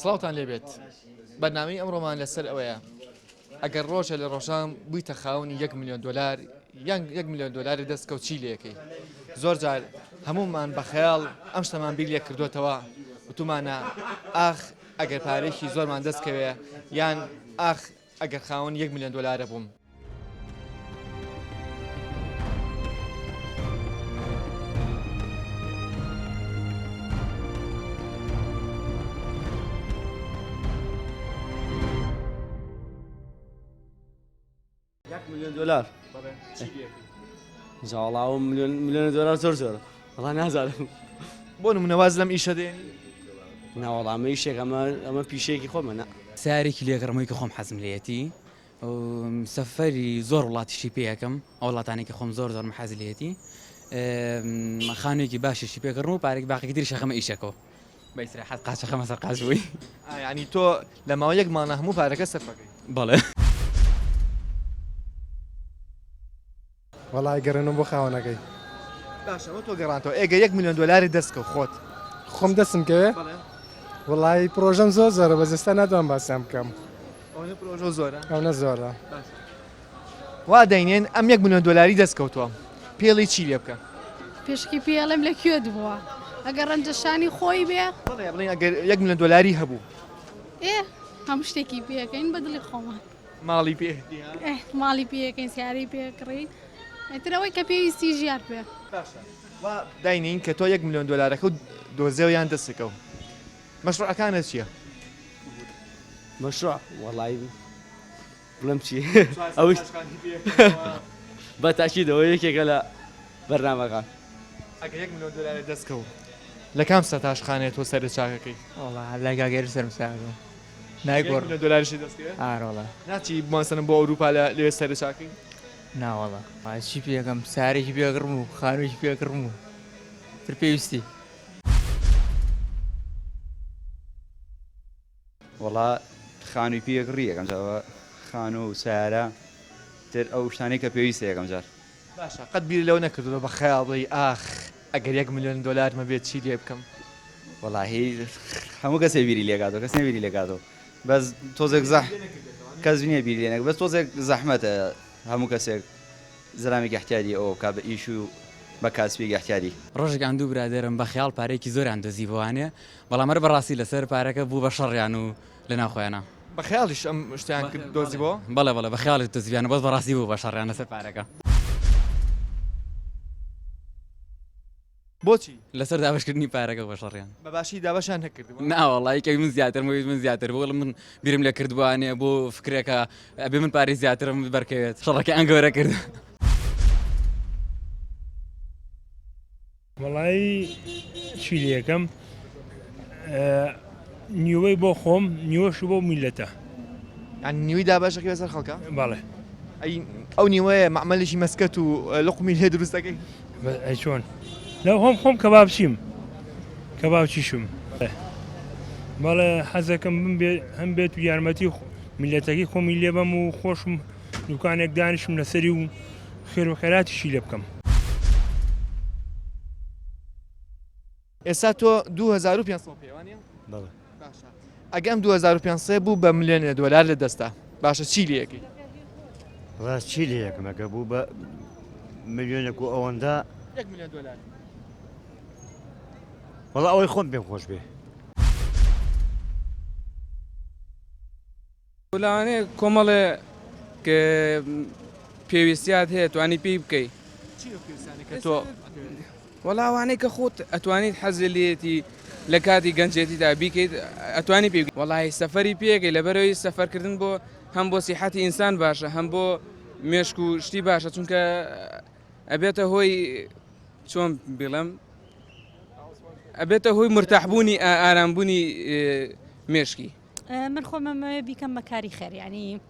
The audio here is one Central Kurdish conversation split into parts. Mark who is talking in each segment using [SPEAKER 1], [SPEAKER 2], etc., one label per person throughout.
[SPEAKER 1] سڵاوتان لێبێت بەرنامەی ئەمڕۆمان لەسەر ئەوەیە ئەگەر ڕۆژە لە ڕۆژان بوویتە خاوەنی یەک ملیۆن دۆلار یان یەک ملیۆن دۆلاری دەست کەوت چی لێکەی زۆر جار هەموومان بە خەیاڵ ئەم شتەمان بیر لێ کردوێتەوە وتومانە ئاخ ئەگەر پارێکی زۆرمان دەست کەوێ یان ئاخ ئەگەر خاوەن یەک ملیۆن دۆلارە بووم.
[SPEAKER 2] یەک ملیۆن دۆلار جا وەڵا ئەو ملیۆن ملیۆن دۆلار زۆر زۆرە وەڵا نازانم
[SPEAKER 1] بۆ نمونە واز لەم ئیشە دێنی
[SPEAKER 2] نا وەڵا ئەمە ئیشێک ئەمە ئەمە پیشەیەکی خۆمە نا
[SPEAKER 3] سەیارێکی لێگەڕمەوەی کە خۆم حەزم لێیەتی سەفەری زۆر وڵاتیشی پێ ئەکەم ئەو وڵاتانەی کە خۆم زۆر زۆرم حەز لێیەتی خانوویەکی باشیشی پێ کڕم و پارێک باقێکی تریش ئەخەمە ئیشەکەوە بە ئیسراحەت قاچەخەمە سەر قاچ بووی.
[SPEAKER 1] ئا یانی تۆ لە ماوەی یەک مانگا هەموو پارەکە سەرفەکەی؟
[SPEAKER 3] بەڵێ.
[SPEAKER 4] وەڵا ئەیگەڕێنم بۆ خاوەنەکەی.
[SPEAKER 1] باشە ئەوە تۆ گەڕانتەوە ئێگە یەک ملیۆن دۆلارت دەست کەوت خۆت.
[SPEAKER 4] خۆم دەستم کەوێ؟
[SPEAKER 1] بەڵێ.
[SPEAKER 4] وەڵایی پڕۆژەم زۆر زۆرە بەس ئێستا ناتوانم باسیان بکەم.
[SPEAKER 1] ئەوەنە پرۆژە زۆرە؟
[SPEAKER 4] ئەونە زۆرە.
[SPEAKER 1] باشە وا دەینێن ئەم یەک ملیۆن دۆلاری دەست کەوتووە پێڵی چی لێ بکە؟
[SPEAKER 5] پێشەکی پێی ئەڵێم لە کوێت بووە ئەگەر ڕەنجەشانی خۆی بێ.
[SPEAKER 1] بەڵێ بڵێن ئەگەر یەک ملیۆن دۆلاری هەبوو.
[SPEAKER 5] ئێ هەموو شتێکی پێ ئەکەین بە دڵی خۆمان.
[SPEAKER 1] ماڵی پێ
[SPEAKER 5] ئێ ماڵی پێ ئەکەین سیارەی پێ ئەکڕین ئیتر ئەوەی کە پێویستی ژیان بێ.
[SPEAKER 1] باشە وا داینێین کە تۆ یەک ملیۆن دۆلارەکە و دۆزیەوە یان دەستت کەوت مەشروعەکانت چیە؟
[SPEAKER 2] مەشروع وەڵای بڵێم چی ئەوەی بە تاکیدەوە یەکێکە لە بەرنامەکان.
[SPEAKER 1] ئەگەر یەک ملیۆن دۆلارت دەست کەوت لە کام سەتاشخانەیە تۆ سەرت چاکەکەی؟
[SPEAKER 6] وەڵا هەر لای کاک هێرش سەرم چاکەکەم نایگۆڕم.
[SPEAKER 1] یەک ملیۆن دۆلاریشت دەست کەوێ؟
[SPEAKER 6] ئارەوەڵا.
[SPEAKER 1] ناچی مەسەلەن بۆ ئەوروپا لە لەوێ سەرت چاکەی؟
[SPEAKER 6] ناوەڵا چی پێکەم سارێکی پێکڕم و خانوویەکی پێکڕم و تر پێویستی.
[SPEAKER 7] وەڵا خانووی پێ کڕی یەکەم جار خانوو و سەیارە تر ئەو شتانەی کە پێویستە یەکەم جار.
[SPEAKER 1] باشە قەت بیرت لەوە نەکردۆتەوە بە خەیاڵ بڵێی ئاخ ئەگەر یەک ملیۆن دۆلارم هەبێت چی لێ بکەم؟
[SPEAKER 7] وەڵاهی هەموو کەسێ بیری لێکاتەوە کەس نیە بیری لێکاتەوە بەس تۆزێک زەح کەس نیە بیری لێ نەکات بەس تۆزێک زەحمەتە هەموو کەسێک زەلامێکی احتیادی ئەوە بکات بە ئیش و بە کاسپیەکی احتیادی.
[SPEAKER 3] ڕۆژێکیان دوو برادەرم بە خەیاڵ پارەیەکی زۆریان دۆزیبووانێ بەڵام هەر بەڕاستی لەسەر پارەکە بوو بە شەڕیان و لەناو خۆیانا.
[SPEAKER 1] بە خەیاڵیش ئەم شتەیان کرد دۆزیبۆوە؟
[SPEAKER 3] بەڵێ بەڵێ بە خەیاڵیش دۆزیبیانە بەس بەڕاستی بوو بە شەڕیان لەسەر پارەکە.
[SPEAKER 1] بۆچی؟
[SPEAKER 3] لەسەر دابەشکردنی پارەکە بوو بە شەڕیان.
[SPEAKER 1] بە باشی دابەشیان نەکردبوو؟
[SPEAKER 3] نا وەڵا یەکێک من زیاترم ویست من زیاتر بوو من بیرم لێ کردبووانێ بۆ فکرێکە ئەبێ من پارەی زیاترم بەرکەوێت شەڕەکەیان گەورە کرد.
[SPEAKER 8] وەڵایی چی لەکەم نیوەی بۆ خۆم نیوەش بۆ میلەتە
[SPEAKER 1] یان نیوەی دابەشەکەی بەسەر خەڵکە
[SPEAKER 8] بەڵێ
[SPEAKER 1] ئەی ئەو نیوەیە مەعمەلێکی مەسکەت و لقمی لێ دروست دەکەی
[SPEAKER 8] ئەی چۆن لەو هۆم خۆم کەبابچیم کەبابچیشم بەڵێ حەزەکەم بم بێ هەم بێت و یارمەتی میلەتەکەی خۆمی لێبەم و خۆشم دوکانێک دانیشم لەسەری و خێر و خێراتیشی لێ بکەم.
[SPEAKER 1] ئێستا تۆ 2500 پێ وانە؟
[SPEAKER 2] بەڵێ.
[SPEAKER 1] باشە ئەگە ئەم 2500 بوو بە ملیۆنێ دۆلار لە دەستە باشە چی لێ ئەکەی؟
[SPEAKER 9] ڕاست چی لێ یەکەم ئەگە بوو بە ملیۆنێک و ئەوەندە
[SPEAKER 1] یەک ملیۆن دۆلار
[SPEAKER 9] وەڵا ئەوەی خۆم پێم خۆش بێ.
[SPEAKER 10] لەوانەیە کۆمەڵێ پێویستیات هەیە توانی پێی بکەی.
[SPEAKER 1] چی ئەو پێویستیانەی کە تۆ
[SPEAKER 10] وەڵا ئەوانەی کە خۆت ئەتوانیت حەزت لێیەتی لە کاتی گەنجێتیدا بیکەیت ئەتوانی پێی بکەیت. وەڵاهی سەفەری پێ ئەکەی لەبەرئەوەی سەفەرکردن بۆ هەم بۆ سیحەتی ئینسان باشە هەم بۆ مێشک و شتی باشە چونکە ئەبێتە هۆی چۆن بیڵێم ئەبێتە هۆی مرتاحبوونی ئارامبوونی مێشکی.
[SPEAKER 11] من خۆم ئەمەوێ بیکەم بە کاری خێر یعنی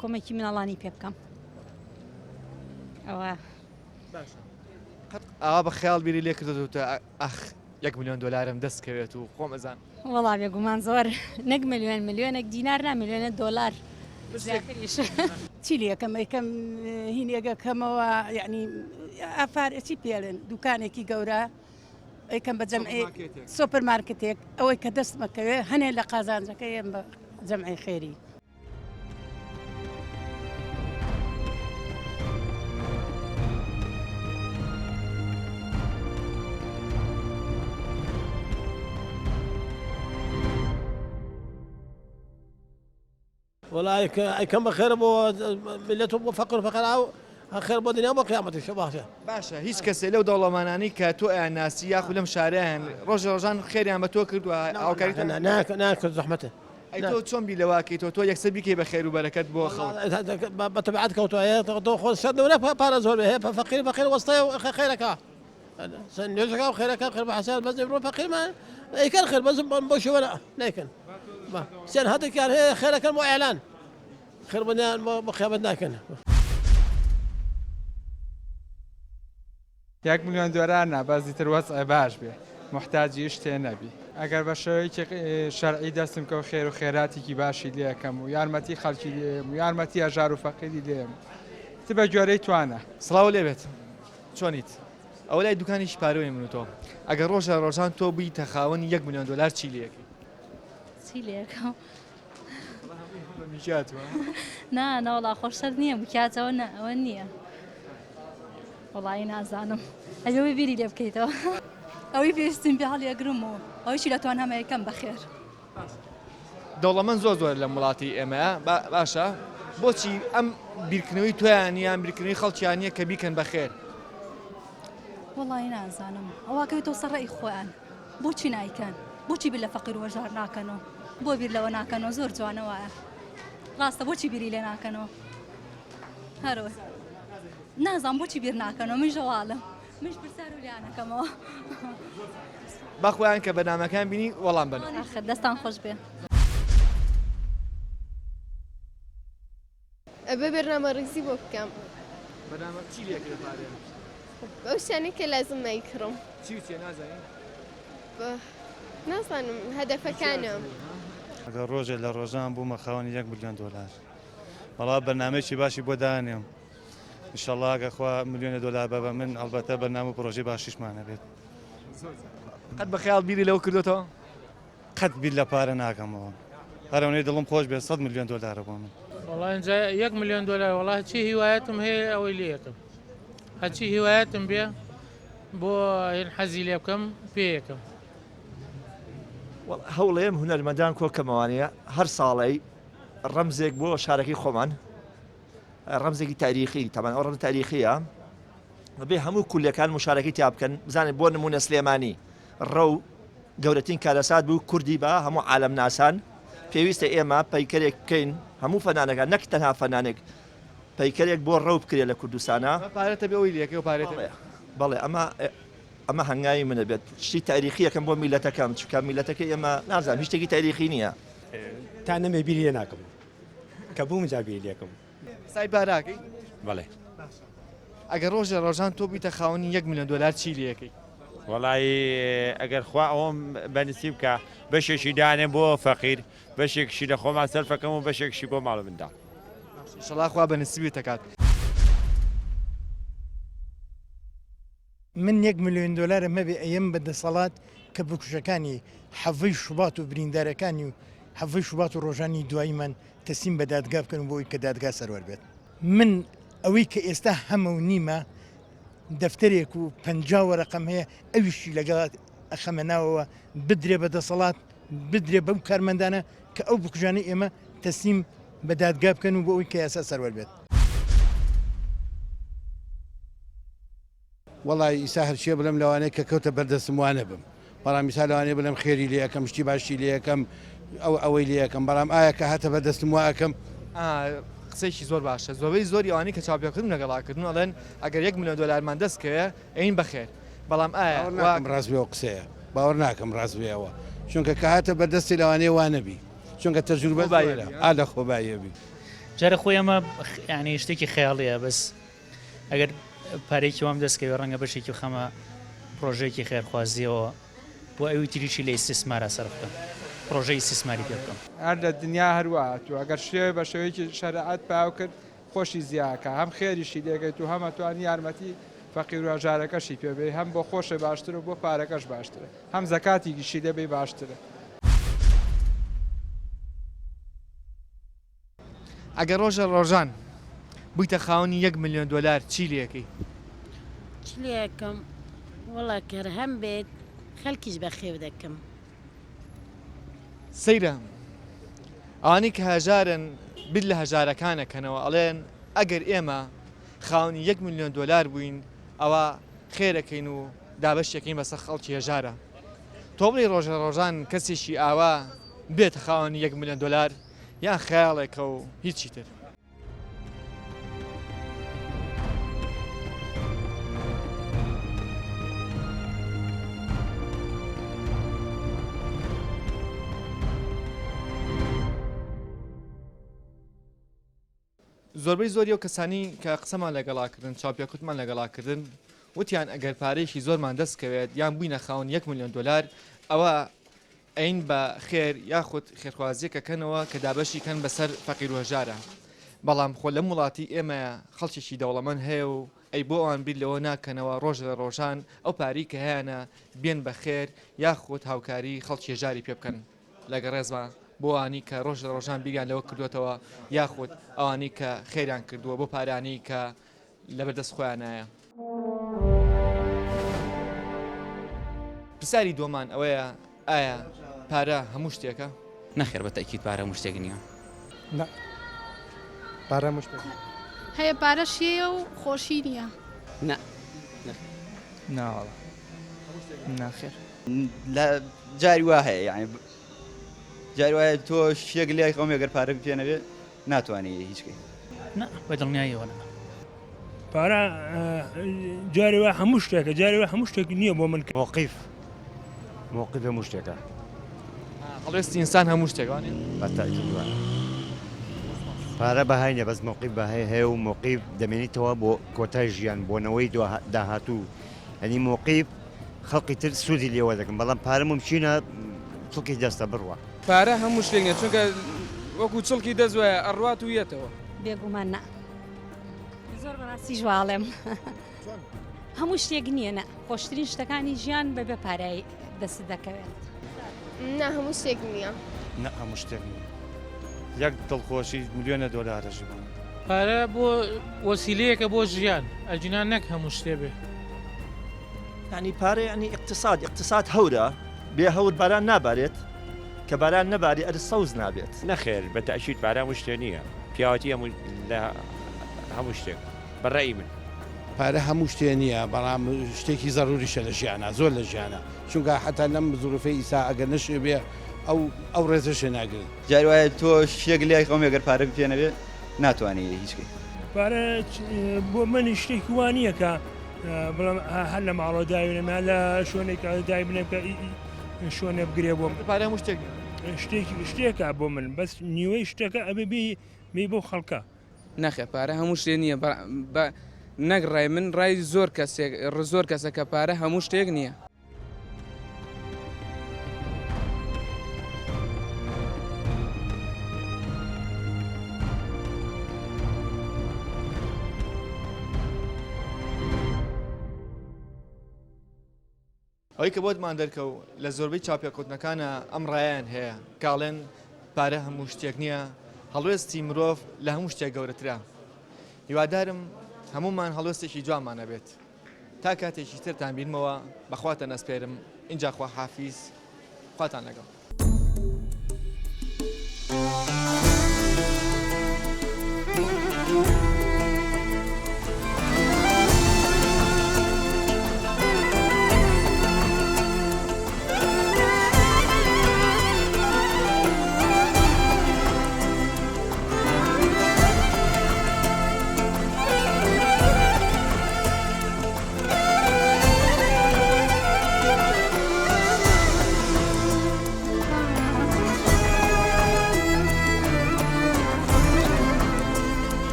[SPEAKER 11] کۆمەکی مناڵانی پێ بکەم ئەوە
[SPEAKER 1] قەت ئاوا بە خەیاڵ بیری لێ کردوتە ئەخ یەک ملیۆن دۆلارم دەست کەوێت و خۆم ئەزان
[SPEAKER 11] وەڵا بێگومان زۆر نەک ملیۆن ملیۆنێک دینار نا ملیۆنە دۆلار زیاتریش
[SPEAKER 12] چی لەکەم ئەیکەم هینێگەکەمەوە یعنی ئافار چی پێڵێن دوکانێکی گەورە. ئەیکەم بە جەمعی سۆپەر مارکتێک ئەوەی کە دەستمەکەوێ هەنێ لە قازانجەکە یەم بە جەمعی خێری.
[SPEAKER 13] وەڵا ئەیکەم بە خێرە بۆ میللەت و بۆ فەقر و فەقەرا و خێر بۆ دنیا و بۆ قیامەتیش باشە.
[SPEAKER 1] باشە هیچ کەسێ لەو دەوڵەمانانەی کە تۆ ئەیان ناسی یاخود لەم شارەیان ڕۆژێ ڕۆژان خێریان بە تۆ کردوە هاوکاری تۆ
[SPEAKER 13] نا نا ناکرد زەحمەتە.
[SPEAKER 1] ئەی تۆ چۆن بیر لەوە ئەکەیتەوە تۆ یەکسەر بیکەی بە خێر و بەرەکەت بۆ خەڵک؟
[SPEAKER 13] بە تەبعەت کەوتوە تۆ خۆ سەر نەورە پارە زۆر بێ هەیە فەقیر فەقیر وەستایە و خێرەکە نوێژەکە و خێرەکە خێر بە حەسار بەس بڕۆ فەقیرمان ئەیکەن خێر بەس بۆ شێوە نایکەن سێن هەندێکیان هەیە خێرەکەن بۆ ئیعلان خێر بۆ بۆ قیامەت ناکەن.
[SPEAKER 14] یەک ملیۆن دۆلار نا بەس ئیتر وەزعێ باش بێ موحتاجی شتێ نەبی ئەگەر بە شێوەیەکی شەرعی دەستم کەوت خێر و خێراتێکی باشی لێ ئەکەم و یارمەتی خەڵکی لێ ئەیەم و یارمەتی هەژار و فەقیری لێ ئەیەم ئیتر بە گوێرەی توانا.
[SPEAKER 1] سڵاو لێبێت چۆنیت ئەوە لای دوکانێکی پارەوەی من و تۆ ئەگەر ڕۆژە ڕۆژان تۆ بوویتە خاوەنی یەک ملیۆن دۆلار چی لێ ئەکەی؟
[SPEAKER 11] چی لێ ئەکەم؟ نا نەوەڵا خۆش سەر نییە مکیاجەوە نا ئەوە نییە وەڵایی نازانم ئەوەی بیری لێ بکەیتەوە. ئەوەی پێویستیم پێ هەڵیەگرم و ئەوەیشی لە توانامە یەکەم بەخێر.
[SPEAKER 1] دەوڵەمەند زۆر زۆر لەم وڵاتی ئێمەیە باشە بۆچی ئەم بیرکردنەوەی تۆیان یان بیرکردنەوەی خەڵکیان نییە کە بیکەن بەخێر؟
[SPEAKER 11] وەڵایی نازانم ئەوە کەوێتەوە سەر ڕەئی خۆیان بۆچی نایکەن بۆچی بیر لە فەقیر و هەژار ناکەنەوە بۆ بیر لەوە ناکەنەوە زۆر جوانە وایە ڕاستە بۆچی بیری لێ ناکەنەوە هەرۆ نازان بۆچی بیر ناکەنەوە من ژەواڵم منش پرسیار و لیانەکەمەوە
[SPEAKER 1] بەخۆیان کە بەنامەکان بینی وەڵام بن
[SPEAKER 11] ئاخر دەستان خۆش بێ.
[SPEAKER 15] ئەبێ بەرنامە ڕیزی بۆ بکەم.
[SPEAKER 1] بەرنامە چی لێ کرێ پارەیە؟
[SPEAKER 15] ئەو شتانەی کە لازمە ئەیکڕم.
[SPEAKER 1] چی و چیە نازانی؟
[SPEAKER 15] نازانم هەدەفەکانم.
[SPEAKER 16] ئەگەر ڕۆژێ لە ڕۆژان بوومە خاوەنی یەک ملیۆن دۆلار وەڵا بەرنامەیەکی باشی بۆ دانێم ئینشەڵا ئەگەر خوا ملیۆنێ دۆلار بە بە من ئەڵبەتە بەرنامە و پڕۆژەی باشیشمان هەبێت.
[SPEAKER 1] قەت بە خەیاڵ بیری لەوە کردۆتەوە؟
[SPEAKER 16] قەت بیر لە پارە ناکەمەوە هەر ئەونەی دڵم خۆش بێت سەد ملیۆن دۆلارە بۆ من.
[SPEAKER 17] وەڵا ئینجا یەک ملیۆن دۆلار وەڵا هەرچی هیوایەتم هەیە ئەوەی لێ یەکەم هەرچی هیوایەتم بێ بۆ هێن حەزی لێ بکەم پێ یەکەم.
[SPEAKER 18] هەوڵێم هونەرمەندان کۆکەمەوانەیە هەر ساڵەی ڕەمزێک بۆ شارەکەی خۆمان ڕەمزێکی تاریخی تەمان ئەو ڕەمز تاریخیە بێ هەموو کولەکان مشارەکەی تیا بکەن بزانێت بۆ نمونە سلێمانی ڕەو گەورەترین کارەسات بوو کوردی بە هەموو عالەم ناسان پێویستە ئێمە پەیکەرێک بکەین هەموو فەنانەکان نەک تەنها فەنانێک پەیکەرێک بۆ ڕەو بکرێت لە کوردستانە
[SPEAKER 1] پارەتە بێ ئەوی لەکەی و پارێتە
[SPEAKER 18] بەڵێ ئەمە ئەمە هەنگاوی منە بێت شتی تاریخیەکەم بۆ میلەتەکەم چونکە میلەتەکەی ئێمە نازانم هیچ شتێکی تاریخی نییە.
[SPEAKER 19] تا نەمێ بیری لێ ناکەم کە بووم جا بیری لێکم.
[SPEAKER 1] حسابی پارەکەی؟
[SPEAKER 19] بەڵێ.
[SPEAKER 1] باشە ئەگەر ڕۆژێ ڕۆژان تۆ بوویتە خاوەنی یەک ملیۆن دۆلار چی لێ ئەکەی؟
[SPEAKER 20] وەڵایی ئەگەر خوا ئەوەم بە نسیب کا بەشێکی دانێم بۆ فەقیر بەشێکشی لە خۆما سەرفەکەم و بەشێکشی بۆ ماڵ و منداڵ.
[SPEAKER 1] باشە ئیشەڵا خوا بە نسیبت ئەکات.
[SPEAKER 21] من یەک ملیۆن دۆلارم هەبێ ئەیەم بە دەسەڵات کە بکوژەکانی حەڤەی شوبات و بریندارەکانی و حەڤەی شوبات و ڕۆژانی دواییمان تەسلیم بە دادگا بکەن و بۆ ئەوی کە دادگا سەروەر بێت. من ئەوەی کە ئێستا هەمە و نیمە دەفتەرێک و 50 وەرەقەم هەیە ئەویشی لەگەڵ ئەخەمە ناوەوە بدرێ بە دەسەڵات بدرێ بەو کارمەندانە کە ئەو بکوژانەی ئێمە تەسلیم بە دادگا بکەن و بۆ ئەوی کە یاسا سەروەر بێت.
[SPEAKER 22] وەڵای ئیسا هەرچیە بڵێم لەوانەیە کە کەوتە بەردەستم وانەبم بەڵام ئیسا لەوانەیە بڵێم خێری لێ ئەکەم شتی باشی لێ ئەکەم ئەو ئەوەی لێ ئەکەم بەڵام ئایا کە هاتە بەردەستم وا ئەکەم؟
[SPEAKER 1] قسەیەکی زۆر باشە زۆربەی زۆری ئەوانەی کە چاوپێکەوتنم لەگەڵا کردن ئەڵێن ئەگەر یەک ملیۆن دۆلارمان دەست کەوێ ئەین بەخێر بەڵام ئایا
[SPEAKER 22] باوەڕ ناکەم ڕاست بێ ئەو قسەیە باوەڕ ناکەم ڕاست بێ ئەوە چونکە کە هاتە بەردەستی لەوانەیە وا نەبی چونکە تەجروبەت زۆرە ئا لە خۆباییە بی.
[SPEAKER 23] جارێ خۆی ئەمە یانی شتێکی خەیاڵیە بەس ئەگەر پارەیەکی وام دەست کەوێ ڕەنگە بەشێکی بخەمە پڕۆژەیەکی خێرخوازیەوە بۆ ئەوی تریشی لە ئیستیسمارا سەرف بکەم پڕۆژەی ئیستیسماری پێ بکەم.
[SPEAKER 14] هەر لە دنیا هەر وا هاتووە گەر شتێ بە شێوەیەکی شەرعەت پاو کرد خۆشی زیا ئەکا هەم خێریشی لێگەیت و هەم ئەتوانی یارمەتی. فەقیر و هەژارەکەشی پێ بەی هەم بۆ خۆشێ باشترە و بۆ پارەکەش باشترە هەم زەکاتیکیشی لێ بەی باشترە.
[SPEAKER 1] ئەگەر ڕۆژە ڕۆژان بوویتە خاوەنی یەک ملیۆن دۆلار چی لێکەی؟
[SPEAKER 4] چی لێکەم وەڵا کەر هەم بێت خەلکیش بەخێو دەکەم.
[SPEAKER 1] سەیرە ئەوانەی کە هەژارن بیر لە هەژارەکان ئەکەنەوە ئەڵێن ئەگەر ئێمە خاوەنی یەک ملیۆن دۆلار بووین ئەوە خێرەکەین و دابەشیەکەین بەسەر خەڵکی هەژارە تۆ بڵێی ڕۆژە ڕۆژان کەسێکی ئاوا بێتە خاوەنی یەک ملیۆن دۆلار یان خەیاڵێکە و هیچی تر. زۆربەی زۆری ئەو کەسانی کە قسەمان لەگەڵا کردن چاوپێکوتمان لەگەڵا کردن وتیان ئەگەر پارەیەکی زۆرمان دەست کەوێت یان بووینە خاوەن یەک ملیۆن دۆلار ئەوە ئەین بە خێر یاخود خێرخوازیەک ئەکەنەوە کە دابەشی کەن بەسەر فەقیر و هەژارا بەڵام خۆ لەم وڵاتی ئێمەیا خەڵکێکی دەوڵەمەند هەیە و ئەی بۆ ئەوان بیر لەوە ناکەنەوە ڕۆژ لە ڕۆژان ئەو پارەی کە هەیانە بێن بە خێر یاخود هاوکاری خەڵکی هەژاری پێ بکەن لەگە ڕێزما بۆ ئەوانی کە ڕۆژ لە ڕۆژان بیریان لەوە کردوەتەوە یاخود ئەوانی کە خێریان کردووە بۆ پارانەی کە لەبەر دەست خۆیانایە. پرسیاری دووەمان ئەوەیە ئایا پارە هەموو شتێکە؟
[SPEAKER 3] نەخێر بە تەئکید پارە هەموو شتێک نییە.
[SPEAKER 19] نا پارە هەموو شتێک نییە.
[SPEAKER 5] هەیە پارەش هەیە و خۆشی نییە.
[SPEAKER 2] نا نەخێر.
[SPEAKER 10] نا وەڵا ناخێر.
[SPEAKER 7] لە جاری وا هەیە یانی جاری وایە تۆ شتێک لای خۆم گەر پارە پێ نەبێ ناتوانانی هیچ کەی.
[SPEAKER 23] نا بە دڵنیاییەوە نا.
[SPEAKER 8] پارە جاری وا هەموو شتێکە جاری وا هەموو شتێک نییە بۆ من.
[SPEAKER 9] مۆقیف مۆقیف هەموو شتێکە.
[SPEAKER 1] هەڵوێستی ئینسان هەموو شتێک وانیە؟
[SPEAKER 9] بە تەئکید وایە. پارە بەهای نیە بەس مۆقیف بەهای هەیە و مۆقیف دەمێنیتەوە بۆ کۆتای ژیان بۆ نەوەی داهاتوو یانی مۆقیف خەڵکی تر سوودی لێ وەردەگرن بەڵام پارە مومکینە چڵکی دەستە بڕوا.
[SPEAKER 10] پارە هەموو شتێک نیە چونکە وەکو چڵکی دەست وایە ئەڕوات و یەتەوە.
[SPEAKER 11] بێگومان نا زۆر بەڕاستیش وا ئەڵێم هەموو شتێک نییە نا خۆشترین شتەکانی ژیان بەبێ پارەی دەست دەکەوێت.
[SPEAKER 15] نا هەموو شتێک نییە.
[SPEAKER 16] نا هەموو شتێک نییە یەک دڵخۆشی ملیۆنە دۆلارە ژیان.
[SPEAKER 17] پارە بۆ وەسیلەیەکە بۆ ژیان ئەگینا نەک هەموو شتێ بێ.
[SPEAKER 18] یانی پارە یانی ئیقتساد، ئیقتساد هەورە، بێ هەور باران نابارێت، کە باران نەبارێ ئەرز سەوز نابێت.
[SPEAKER 20] نەخێر بە تەئکید پارە هەموو شتێ نییە پیاوەتی هەموو لە هەموو شتێک بە ڕەئی من.
[SPEAKER 22] پارە هەموو شتێ نییە بەڵام شتێکی زەروریشە لە ژیانا زۆر لە ژیانا چونکە حەتا لەم زروفەی ئیسا ئەگەر نەشێ بێ ئەو ئەو ڕێزەشێ ناگرن.
[SPEAKER 7] جاری وایە تۆ شتێک لای خۆم گەر پارە پێ نەبێ ناتوانی هیچ کەی.
[SPEAKER 8] پارە بۆ من شتێکی وا نییە کە بڵێم هەر لە ماڵەوە داوێنم یان لە شوێنێک دایبنێم کە شوێنێ بگرێ بۆم.
[SPEAKER 1] پارە هەموو شتێک نییە.
[SPEAKER 8] شتێکی شتێکە بۆ من بەس نیوەی شتەکە ئەبێ بی بۆ خەڵکە.
[SPEAKER 10] نەخێر پارە هەموو شتێ نییە بە نەک ڕای من ڕای زۆر کەسێک زۆر کەسە کە پارە هەموو شتێک نییە.
[SPEAKER 1] ئەوەی کە بۆتمان دەرکەو لە زۆربەی چاوپێکەوتنەکانا ئەم ڕایەیان هەیە کە ئەڵێن پارە هەموو شتێک نییە، هەڵوێستی مرۆڤ لە هەموو شتێک گەورەترە. هیوادارم هەموومان هەڵوێستێکی جوانمان هەبێت. تا کاتێکی ترتان بینمەوە بەخواتان ئەسپێرم ئینجا خواحافیز خواتان لەگەڵ.